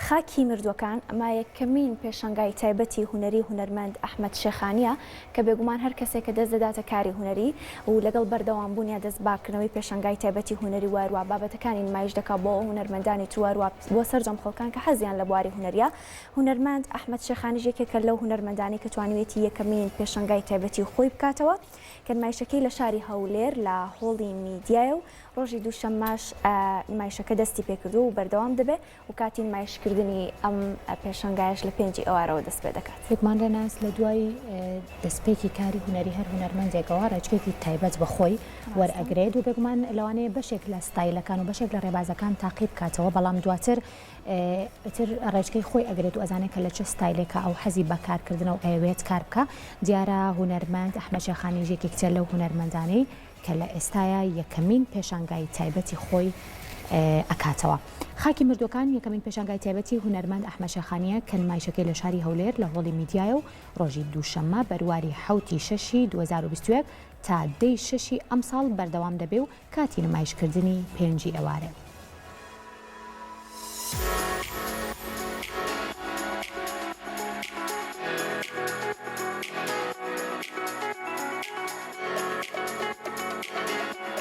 خاکی مردووەکان، ئەمە یەکەمین پێشانگای تایبەتی هونەری هونەرمەند ئەحمەد شێخانییە کە بێگومان هەر کەسێک کە دەست دەداتە کاری هونەری و لەگەڵ بەردەوامبوونیا دەست باکردنەوەی پێشانگای تایبەتی هونەری واروا بابەتەکانی نمایش دەکا بۆ هونەرمەندانی تر واروا بۆ سەرجەم خەڵکان کە حەزیان لە بواری هونەریە هونەرمەند ئەحمەد شێخانیش یەکێکە لەو هونەرمەندانەی کە توانیویەتی یەکەمین پێشانگای تایبەتی خۆی بکاتەوە کە نمایشەکەی لە شاری هەولێر لە هۆڵی میدیایە و ڕۆژی دووشەممەش نمایشەکە دەستی پێکردووە و بەردەوام دەبێت و کاتی نمایشکردنی ئەم پێشانگایەش لە پێنجی ئێوارەوە دەست پێدەکات. بێگومان ڕێناس لە دوای دەستپێکی کاری هونەری هەر هونەرمەندێکەوە ڕێچکەیەکی تایبەت بە خۆی وەرئەگرێت و بێگومان لەوانەیە بەشێک لە ستایلەکان و بەشێک لە ڕێبازەکان تاقی بکاتەوە بەڵام دواتر ئیتر ڕێچکەی خۆی ئەگرێت و ئەزانێت کە لە چ ستایلێکا ئەو حەزی بە کارکردنە و ئەیەوێت کار بکا دیارە هونەرمەند ئەحمەد شێخانیش یەکێکترە لەو هونەرمەندانەی کە لە ئێستایا یەکەمین پێشانگای تایبەتی خۆی ئەکاتەوە. خاکی مردووەکان یەکەمین پێشانگای تایبەتی هونەرمەند ئەحمەد شێخانییە کە نمایشەکەی لە شاری هەولێر لە هۆڵی میدیایە و ڕۆژی دووشەممە بەرواری حەوتی شەشی 2021 تا دەی شەشی ئەمساڵ بەردەوام دەبێ و کاتی نمایشکردنی پێنجی ئێوارەیە.